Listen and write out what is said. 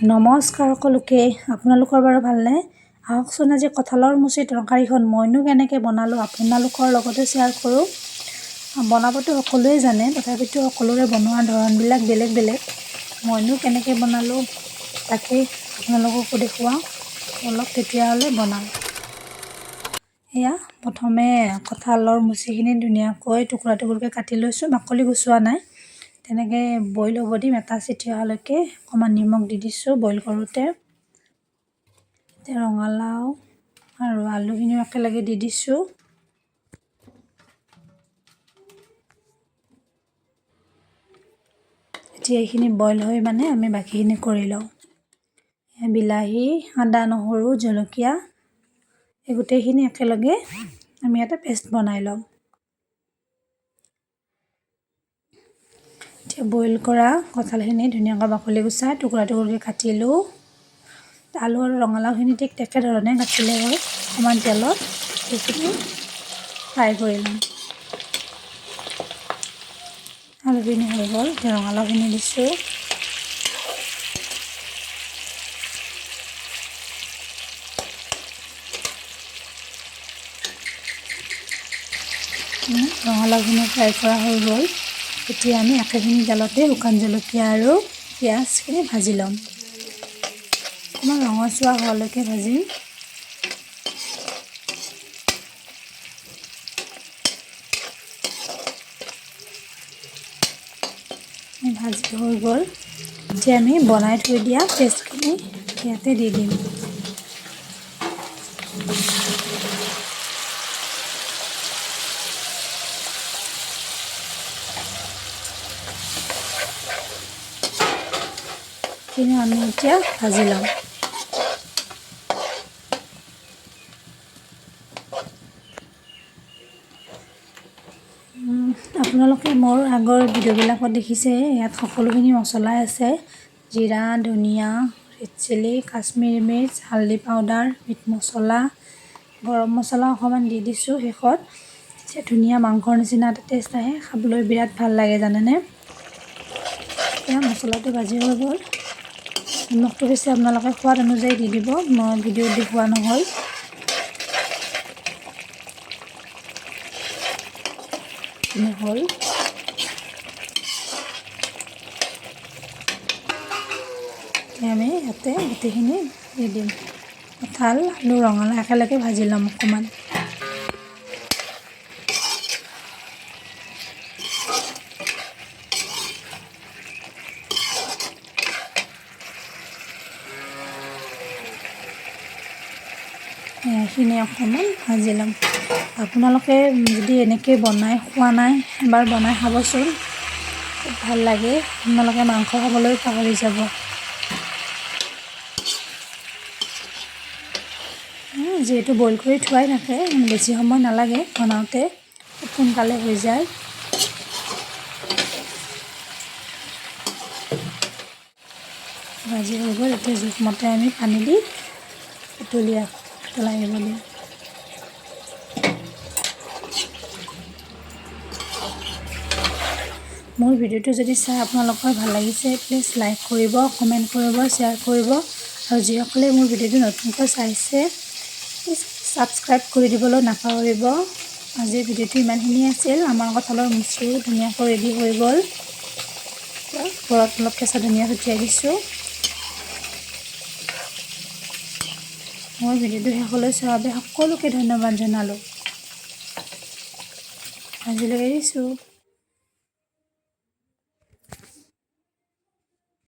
নমস্কাৰ সকলোকে, আপোনালোকৰ বাৰু ভালনে? আহকচোন আজি কঁঠালৰ মুচি তৰকাৰীখন মইনো কেনেকৈ বনালোঁ আপোনালোকৰ লগতে শ্বেয়াৰ কৰোঁ। বনাবতো সকলোৱে জানে, তথাপিতো সকলোৰে বনোৱাৰ ধৰণবিলাক বেলেগ বেলেগ। মইনো কেনেকৈ বনালোঁ তাকেই আপোনালোককো দেখুৱাওঁ অলপ, তেতিয়াহ'লে বনাওঁ। এয়া প্ৰথমে কঁঠালৰ মুচিখিনি ধুনীয়াকৈ টুকুৰা টুকুৰকৈ কাটি লৈছোঁ, বাকলি গুচোৱা নাই। তেনেকৈ বইল হ'ব দিম, এটা চিটি অহালৈকে অকণমান নিমখ দি দিছোঁ বইল কৰোঁতে। এতিয়া ৰঙালাও আৰু আলুখিনিও একেলগে দি দিছোঁ। এতিয়া এইখিনি বইল হৈ মানে আমি বাকীখিনি কৰি লওঁ। বিলাহী, আদা, নহৰু, জলকীয়া এই গোটেইখিনি একেলগে আমি এটা পেষ্ট বনাই ল'ম। এতিয়া বইল কৰা কঁঠালখিনি ধুনীয়াকৈ বাকলি গুচাই টুকুৰা টুকুৰকৈ কাটিলোঁ। আলু আৰু ৰঙালাওখিনি ঠিক একেধৰণে কাটিলে হ'ল। অকণমান তেলত সেইখিনি ফ্ৰাই কৰি ল'ম। আলুখিনি হৈ গ'ল, এতিয়া ৰঙালাওখিনি দিছোঁ। ৰঙালাওখিনি ফ্ৰাই কৰা হৈ গ'ল। এতিয়া আমি একেখিনি তেলতে শুকান জলকীয়া আৰু পিঁয়াজখিনি ভাজি ল'ম। অকণমান ৰঙচুৱা হোৱালৈকে ভাজিম। ভাজি হৈ গ'ল। এতিয়া আমি বনাই থৈ দিয়া পেষ্টখিনি ইয়াতে দি দিম। খিনি আমি এতিয়া ভাজি ল'ম। আপোনালোকে মোৰ আগৰ ভিডিঅ'বিলাকত দেখিছে, ইয়াত সকলোখিনি মছলাই আছে। জিৰা, ধনিয়া, ৰেড চিলি, কাশ্মীৰী মিৰ্চ, হালধি পাউডাৰ, মিট মছলা, গৰম মছলা অকণমান দি দিছোঁ শেষত। তেতিয়া ধুনীয়া মাংসৰ নিচিনা এটা টেষ্ট আহে, খাবলৈ বিৰাট ভাল লাগে জানেনে। এতিয়া মছলাটো ভাজি হৈ গ'ল। নিমখটো পিছে আপোনালোকে সোৱাদ অনুযায়ী দি দিব, মই ভিডিঅ'ত দেখুওৱা নহ'ল। হ'ল। আমি ইয়াতে গোটেইখিনি দি দিম। কঁঠাল, আলু, ৰঙালাও একেলগে ভাজি ল'ম অকণমান। এইখিনি অকণমান ভাজি ল'ম। আপোনালোকে যদি এনেকৈ বনাই খোৱা নাই, এবাৰ বনাই খাবচোন, খুব ভাল লাগে। আপোনালোকে মাংস খাবলৈ পাহৰি যাব। যিহেতু বইল কৰি থোৱাই থাকে, বেছি সময় নালাগে বনাওঁতে, খুব সোনকালে হৈ যায়। ভাজি হৈ গ'ল। এতিয়া জোখমতে আমি পানী দি উতলাই আহিব দিম। মোৰ ভিডিঅ'টো যদি চাই আপোনালোকৰ ভাল লাগিছে, প্লিজ লাইক কৰিব, কমেণ্ট কৰিব, শ্বেয়াৰ কৰিব। আৰু যিসকলে মোৰ ভিডিঅ'টো নতুনকৈ চাইছে, প্লিজ ছাবস্ক্ৰাইব কৰি দিবলৈ নাপাহৰিব। আজিৰ ভিডিঅ'টো ইমানখিনিয়ে আছিল। আমাৰ কঁঠালৰ মুচিও ধুনীয়াকৈ ৰেডি হৈ গ'ল। ওপৰত অলপ কেঁচা ধনিয়া ছটিয়াই দিছোঁ। মোৰ ভিডিঅ'টো শেষলৈ চোৱাৰ বাবে সকলোকে ধন্যবাদ জনালোঁ। আজিলৈ এৰিছোঁ।